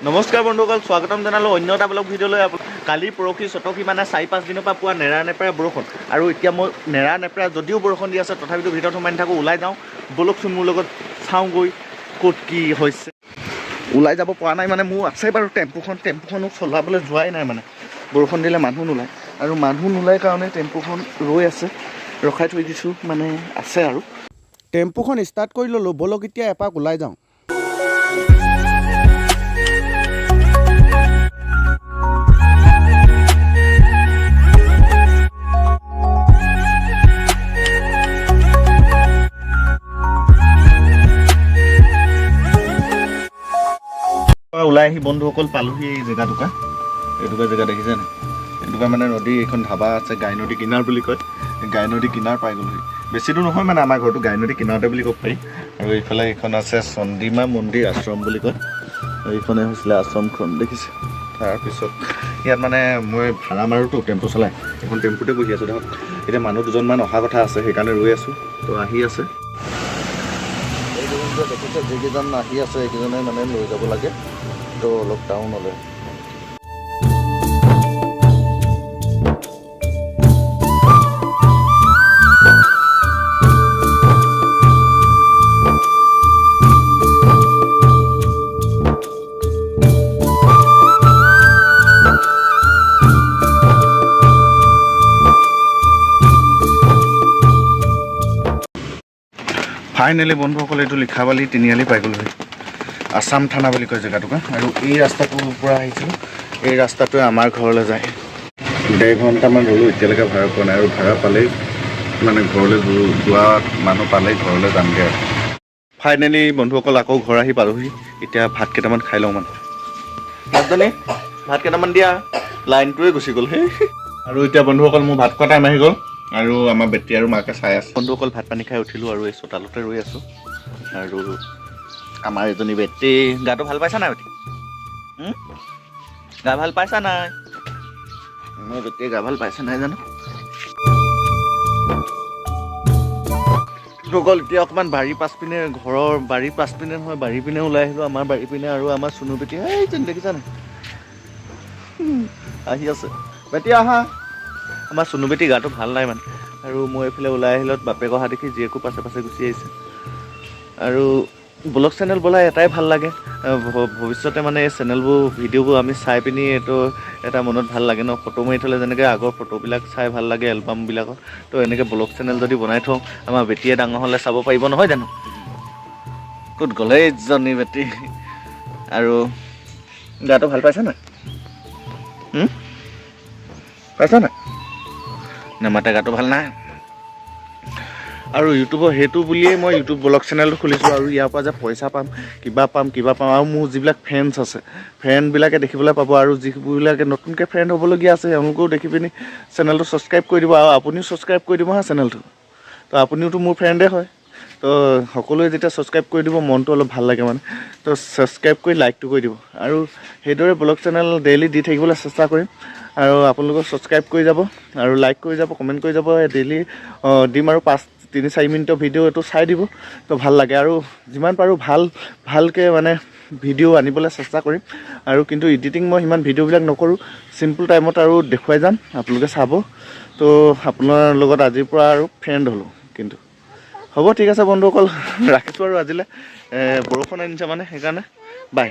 নমস্কাৰ বন্ধুসকল, স্বাগতম জনালোঁ অন্য এটা ব্লগ ভিডিঅ'লৈ। কালি পৰহি চতহি মানে 4-5 দিনৰ পৰা পোৱা নেৰা নেপেৰা বৰষুণ। আৰু এতিয়া মই নেৰা নেপেৰা যদিও বৰষুণ দি আছে, তথাপিতো ভিতৰত সোমাই নাথাকোঁ, ওলাই যাওঁ। ব'লকচোন মোৰ লগত, চাওঁগৈ ক'ত কি হৈছে। ওলাই যাব পৰা নাই, মানে মোৰ আছে বাৰু টেম্পুখন, টেম্পুখনো চলাবলৈ যোৱাই নাই। মানে বৰষুণ দিলে মানুহ নোলায় আৰু মানুহ নোলায় কাৰণে টেম্পুখন ৰৈ আছে, ৰখাই থৈ দিছোঁ, মানে আছে। আৰু টেম্পুখন ষ্টাৰ্ট কৰি ল'লোঁ, ব'লক এতিয়া এপাক ওলাই যাওঁ। ওলাই আহি বন্ধুসকল পালোহি এই জেগা টুকুৰা। এইটুকুৰা জেগা দেখিছে নাই? এইটুকুৰা মানে নদী, এইখন ধাবা আছে, গাই নদী কিনাৰ বুলি কয়। গাই নদী কিনাৰ পাই গ'লোহি। বেছি দূৰ নহয়, মানে আমাৰ ঘৰটো গাই নদী কিনাৰতে বুলি ক'ব পাৰি। আৰু এইফালে এইখন আছে চন্দ্ৰিমা মন্দিৰ আশ্ৰম বুলি কয়। আৰু এইখনে হৈছিলে আশ্ৰমখন, দেখিছে। তাৰপিছত ইয়াত মানে মই ভাড়া মাৰোঁতো টেম্পু চলাই, এইখন টেম্পুতে বহি আছোঁ ধৰক। এতিয়া মানুহ দুজনমান অহা কথা আছে, সেইকাৰণে ৰৈ আছোঁ। তো আহি আছে এইকেইজন যে দেখিছে, যিকেইজন আহি আছে, এইকেইজনে মানে লৈ যাব লাগে তো অলপ টাউনলৈ। ফাইনেলি বন্ধুসকল, এইটো লিখাবালি তিনিআলি পাই গ'লোহি। আছাম থানা বুলি কয় জেগাটুকুৰা। আৰু এই ৰাস্তাটোৰ পৰা আহিছিলোঁ, এই ৰাস্তাটোৱে আমাৰ ঘৰলৈ যায়। 1.5 ঘণ্টামান ৰ'লোঁ, এতিয়ালৈকে ভাড়া পোৱা নাই। আৰু ভাড়া পালেই মানে ঘৰলৈ যোৱা মানুহ পালেই ঘৰলৈ যামগৈ। আৰু ফাইনেলি বন্ধুসকল, আকৌ ঘৰ আহি পালোহি। এতিয়া ভাত কেইটামান খাই লওঁ। মানে ভাতজনী, ভাত কেইটামান দিয়া, লাইনটোৱে গুচি গ'ল সেই। আৰু এতিয়া বন্ধুসকল, মোৰ ভাত খোৱা টাইম আহি গ'ল আৰু আমাৰ বেটি আৰু মাকে চাই আছে। বন্ধুসকল, ভাত পানী খাই উঠিলোঁ আৰু এই চোতালতে ৰৈ আছোঁ। আৰু আমাৰ এজনী বেটি, গাটো ভাল পাইছা নাই বেটি? হুম? গা ভাল পাইছা নাই? মোৰ বেটিয়ে গা ভাল পাইছে নাই জানো। বন্ধুসকল, এতিয়া অকণমান বাৰীৰ পাছপিনে, ঘৰৰ বাৰীৰ পাছপিনে নহয়, বাৰীৰ পিনে ওলাই আহিলোঁ, আমাৰ বাৰীৰ পিনে। আৰু আমাৰ চুনু বেটি এইজনী দেখিছা নাই? আহি আছে। বেটি আহা। আমাৰ চুনু বেটি গাটো ভাল নাই মানে। আৰু মই এইফালে ওলাই আহিলত বাপেক অহা দেখি জীয়েকো পাছে পাছে গুচি আহিছে। আৰু ব্লগ চেনেল বনাই এটাই ভাল লাগে, ভৱিষ্যতে মানে এই চেনেলবোৰ, ভিডিঅ'বোৰ আমি চাই পিনি এইটো এটা মনত ভাল লাগে ন। ফটো মাৰি থ'লে যেনেকৈ আগৰ ফটোবিলাক চাই ভাল লাগে এলবামবিলাকত, তো এনেকৈ ব্লগ চেনেল যদি বনাই থওঁ, আমাৰ বেটিয়ে ডাঙৰ হ'লে চাব পাৰিব, নহয় জানো? ক'ত গ'লে এইজনী বেটি? আৰু গাটো ভাল পাইছা নাই? হুম? পাইছা নাই? নামাতে, গাটো ভাল নাই। আৰু ইউটিউবৰ সেইটো বুলিয়েই মই ইউটিউব ব্লগ চেনেলটো খুলিছোঁ। আৰু ইয়াৰ পৰা যে পইচা পাম, কিবা পাম, কিবা পাম, আৰু মোৰ যিবিলাক ফ্ৰেণ্ডছ আছে, ফ্ৰেণ্ডবিলাকে দেখিবলৈ পাব। আৰু যিবিলাকে নতুনকৈ ফ্ৰেণ্ড হ'বলগীয়া আছে, তেওঁলোকেও দেখি পিনি চেনেলটো ছাবস্ক্ৰাইব কৰি দিব। আৰু আপুনিও ছাবস্ক্ৰাইব কৰি দিব হা চেনেলটো। তো আপুনিওতো মোৰ ফ্ৰেণ্ডে হয়। তো সকলোৱে যেতিয়া ছাবস্ক্ৰাইব কৰি দিব, মনটো অলপ ভাল লাগে মানে। তো ছাবস্ক্ৰাইব কৰি লাইকটো কৰি দিব। আৰু সেইদৰে ব্লগ চেনেল ডেইলি দি থাকিবলৈ চেষ্টা কৰিম। আৰু আপোনালোকক ছাবস্ক্ৰাইব কৰি যাব আৰু লাইক কৰি যাব, কমেণ্ট কৰি যাব। ডেইলি দিম আৰু 5, 3, 4 মিনিটৰ ভিডিঅ' এইটো চাই দিব, তো ভাল লাগে। আৰু যিমান পাৰোঁ ভাল ভালকৈ মানে ভিডিঅ' আনিবলৈ চেষ্টা কৰিম। আৰু কিন্তু এডিটিং মই সিমান ভিডিঅ'বিলাক নকৰোঁ, চিম্পল টাইমত আৰু দেখুৱাই যাম, আপোনালোকে চাব। তো আপোনাৰ লগত আজিৰ পৰা আৰু ফ্ৰেণ্ড হ'লোঁ কিন্তু। হ'ব, ঠিক আছে বন্ধুসকল, ৰাখিছোঁ আৰু আজিলৈ। বৰষুণ আনিছে মানে সেইকাৰণে। বাই।